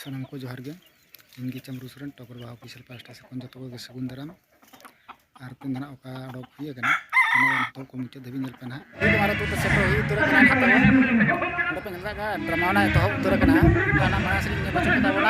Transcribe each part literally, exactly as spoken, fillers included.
ᱥᱟᱱᱟᱢ ᱠᱚ ᱡᱚᱦᱟᱨ ᱜᱮ᱾ ᱤᱧ ᱜᱮ ᱪᱟᱢᱨᱩ ᱥᱚᱨᱮᱱ, ᱴᱚᱯᱚᱨ ᱵᱟᱦᱟ ᱚᱯᱷᱤᱥᱤᱭᱟᱞ ᱯᱟᱦᱴᱟ ᱥᱮᱫ ᱠᱷᱚᱱ ᱡᱚᱛᱚ ᱠᱚᱜᱮ ᱥᱟᱹᱜᱩᱱ ᱫᱟᱨᱟᱢ᱾ ᱟᱨ ᱛᱮᱦᱮᱧ ᱫᱚ ᱱᱟᱜ ᱚᱠᱟ ᱚᱰᱚᱠ ᱦᱩᱭ ᱟᱠᱟᱱᱟ, ᱚᱱᱟ ᱫᱚ ᱱᱤᱛᱚᱜ ᱠᱚ ᱢᱩᱪᱟᱹᱫ ᱫᱷᱟᱹᱵᱤᱡ ᱧᱮᱞ ᱯᱮ ᱱᱟᱦᱟᱜ᱾ ᱱᱤᱛ ᱢᱟᱨᱟᱝ ᱟᱹᱛᱩ ᱛᱮ ᱥᱮᱴᱮᱨ ᱦᱩᱭ ᱩᱛᱟᱹᱨ ᱟᱠᱟᱱᱟ ᱱᱟᱦᱟᱜ ᱛᱟᱵᱚᱱ᱾ ᱱᱚᱰᱮ ᱯᱮ ᱧᱮᱞ ᱫᱟᱲᱮᱭᱟᱜ ᱠᱟᱱᱟ, ᱰᱨᱟᱢᱟ ᱚᱱᱟ ᱮᱛᱚᱦᱚᱵ ᱩᱛᱟᱹᱨ ᱟᱠᱟᱱᱟ᱾ ᱚᱱᱟ ᱢᱟᱲᱟᱝ ᱥᱮᱫ ᱧᱮᱞ ᱦᱚᱪᱚ ᱠᱮᱫᱟ ᱵᱚᱱᱟ᱾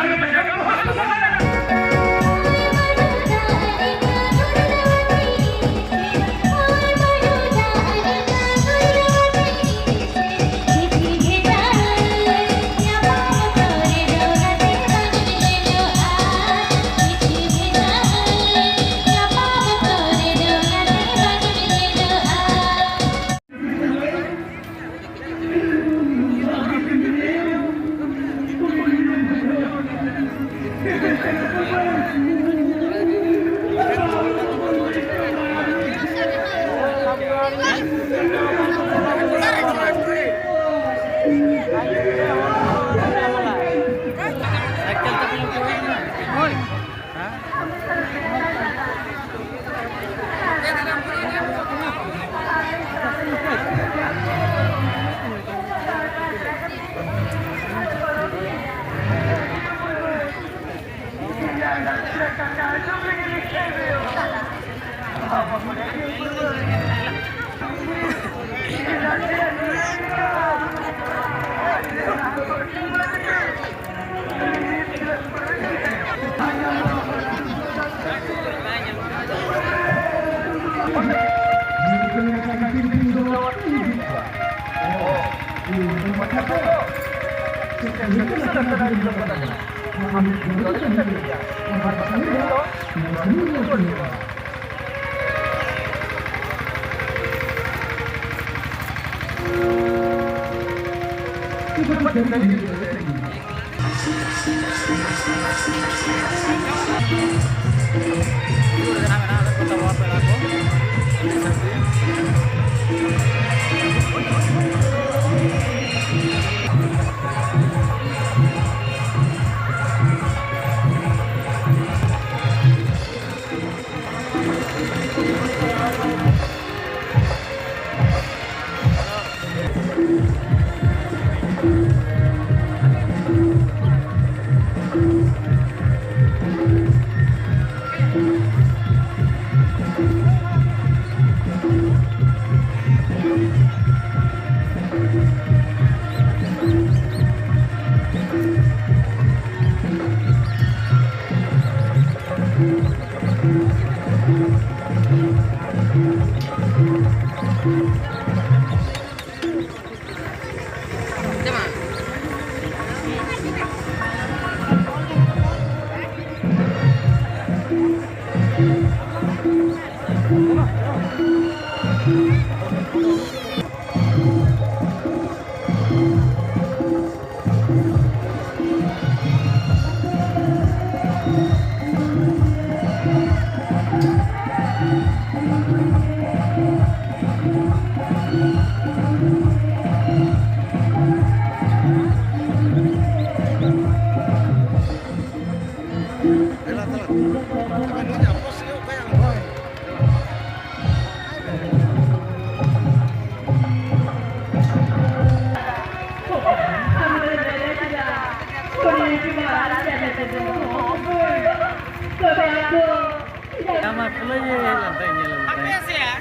ᱟᱢᱟᱜ ᱠᱷᱩᱞᱟᱹᱭ ᱜᱮ ᱦᱮᱡ ᱞᱮᱱ ᱛᱟᱭᱟ, ᱧᱮᱞ ᱞᱮᱱ ᱛᱟᱭᱟ᱾